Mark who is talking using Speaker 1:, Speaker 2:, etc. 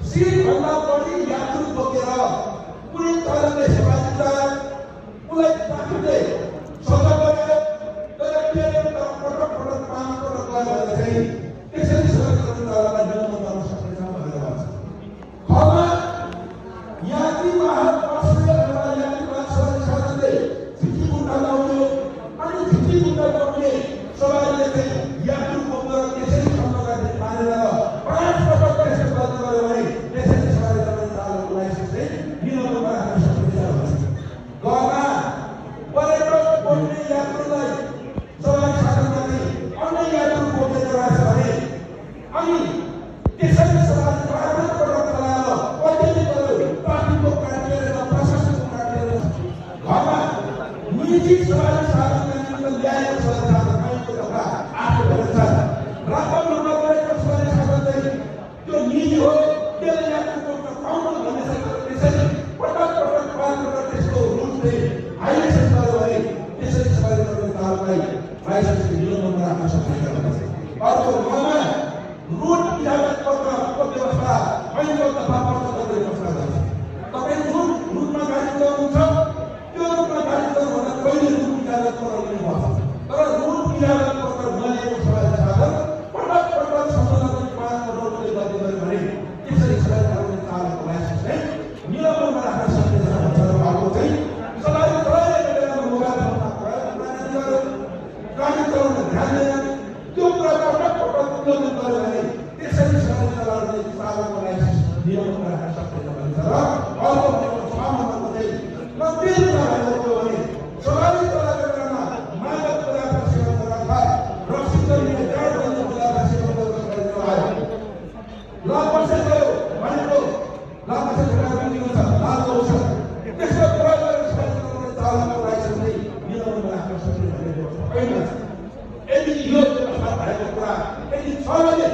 Speaker 1: सीटभन्दा बढी यात्रु बोकेर कुनै तहले सेवा दिन्छ उसलाई ट्राफिकले सजा गर्यो तर ट्रेनमा पटक पटक 5 पटक गएर चाहिँ त्यसरी सरकारले तहलाई निलम्बन गर्न सक्दैन भनेर भन्छ। फलमा यात्री वाहन बसले यात्री वाहन सवारीले झिकी गुन्डा लाउने अनि झिकी गुन्डा लाउने सवारीले चाहिँ यात्रु बोकेर त्यसरी खम्बा मारेर 5 पटक त्यसरी बन्द गर्यो भने त्यसरी सवारी गर्ने चालकको लाइसेन्स चाहिँ निलम्बन गर्न सकिन्छ भन्छ। गमा पर्यटक बोक्ने यात्रुलाई सवारी साधनमा अन्य यात्रु बोकेर रहेछ भने अनि त्यसरी सवारी 5 पटक चलाएर कतिले गर्यो ट्राफिकको काटेर प्रशासनको काटेर घरमा निजी सवारी साधनमा ल्याएको सवारी साधन आएको एउटा आफू भन्छ रातमा नगरेको सवारी साधन चाहिँ त्यो निजी हो त्यसले यात्रुको पाउन भन्ने त्यसरी पटक पटक 5 पटक त्यसको रुट चाहिँ हाइलाइसेन्स गर्यो भने त्यसरी सवारी गर्ने चालकलाई लाइसेन्स निलम्बन राख्न सकिन्छ। अर्को ममा रोड इजाजत पत्रको व्यवस्था पहिलो दफा पर्चा गर्ने व्यवस्था गर्छ। तपाईँ जुन रुटमा गाडी चलाउनुहुन्छ त्यो रुटमा गाडी चलाउनुभन्दा पहिले रुट इजाजत पत्र लिनुपर्छ। तर रुट इजाजत पत्र नलिएको सवारी साधन पटक पटक सम्झनाको 5 पटकले गति गर्यो भने त्यसरी सवारी चलाउने चालकको लाइसेन्स चाहिँ निलम्बनमा राख्न सकिन्छ भन्छ। अर्को चाहिँ सवारी चलाइरहेको बेलामा मोबाइल फोनमा गाडी चलाउन ध्यान दिएन त्यो कुरा पटक पटक उल्लङ्घन गर्यो भने त्यसरी सवारी चलाउने चालकको लाइसेन्स निलम्बनमा राख्न सकिन्छ भन्छ। र अर्को भनेको 6 नम्बरको चाहिँ गम्भीर कुराहरू हो भने सवारी चलाएको बेलामा मादक पदार्थ सेवन गरेर रक्सी चल्ने जाड गर्ने पदार्थ सेवन गरेर सवारी चलायो ल बसेर गयो भनेको ल बसेर दिएको छ लाल औषध त्यसको प्रयोग गरेर सवारी चलाउने चालकको लाइसेन्स चाहिँ निलम्बनमा राख्न सकिन्छ भन्ने होइन। यदि यो व्यवस्था भएको कुरा यदि छ भने